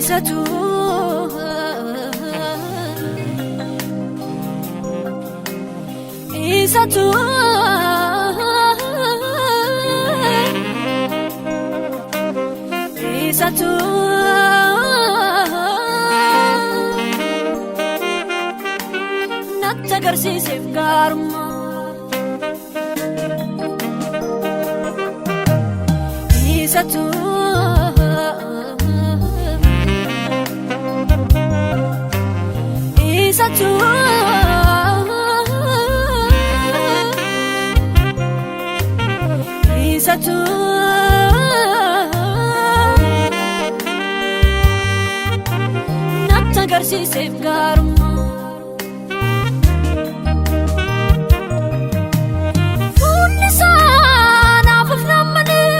Isatu Isatu Isatu natti agarsiiseef gaarummaa. Isatu Isatu Isatu natti agarsiiseef gaarummaa. Fuulli isaa naaf of nammalee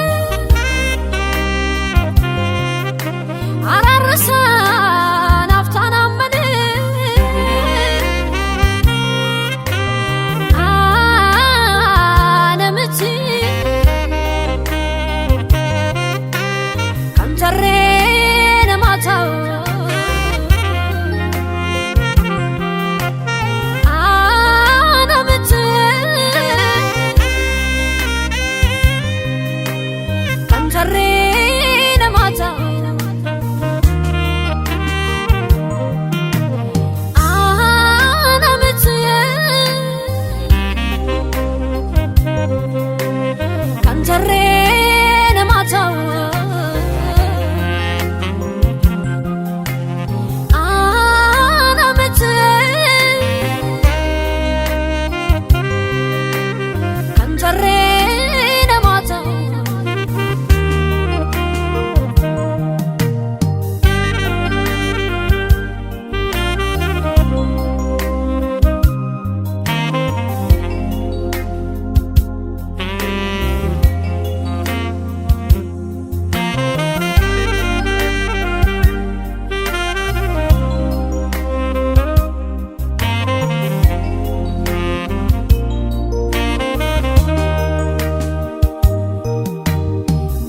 araarri isaa naaf taanaan malee namichi kan tarree namaa ta'u. Namichi kan tarree namaa ta'u. Namichi kan tarree namaa ta'u. Namichi kan tarree namaa ta'u.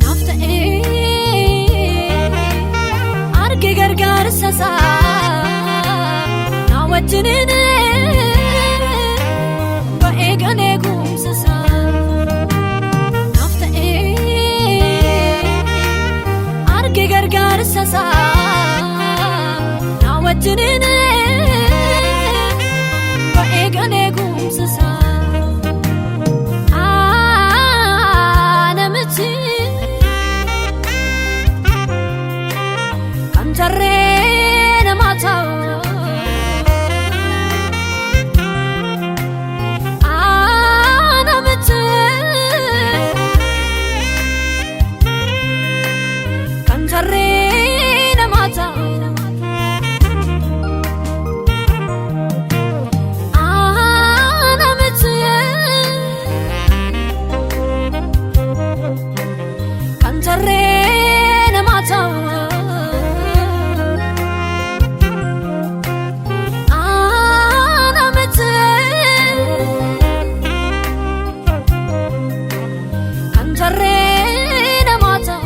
Naaf ta'ee arge gargaarsa isaa na wajjiniin ba'ee galee gumsa isaa. Naaf ta'ee arge gargaarsa isaa na wajjiniin ba'ee galee gumsa isaa. Namichi kan tarree namaa ta'u. Namichi kan tarree namaa ta'u. Namichi kan tarree namaa ta'u. Namichi kan tarree namaa ta'u.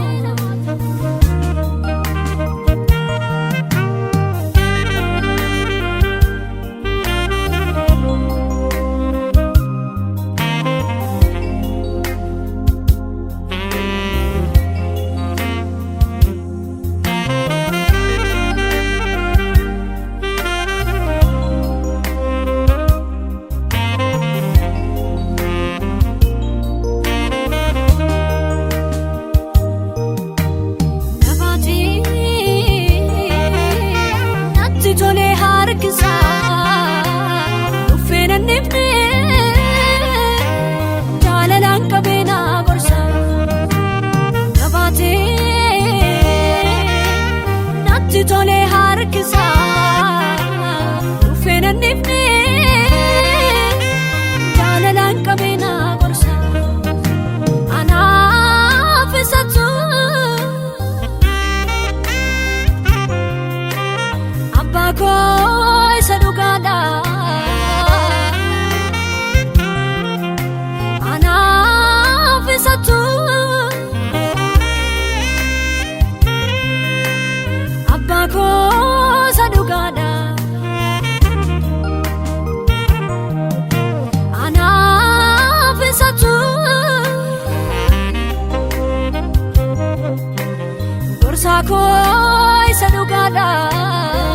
Nabaatii natti tolee harkisaa dhuffee nan dhibne jaalalaan qabee na gorsa. Nabaatii natti tolee harkisaa dhuffee nan dhibne jaalalaan qabee na gorsa. Anaaf isatu. Abbaa koo isa Hiriyaa koo isa dhugaadha.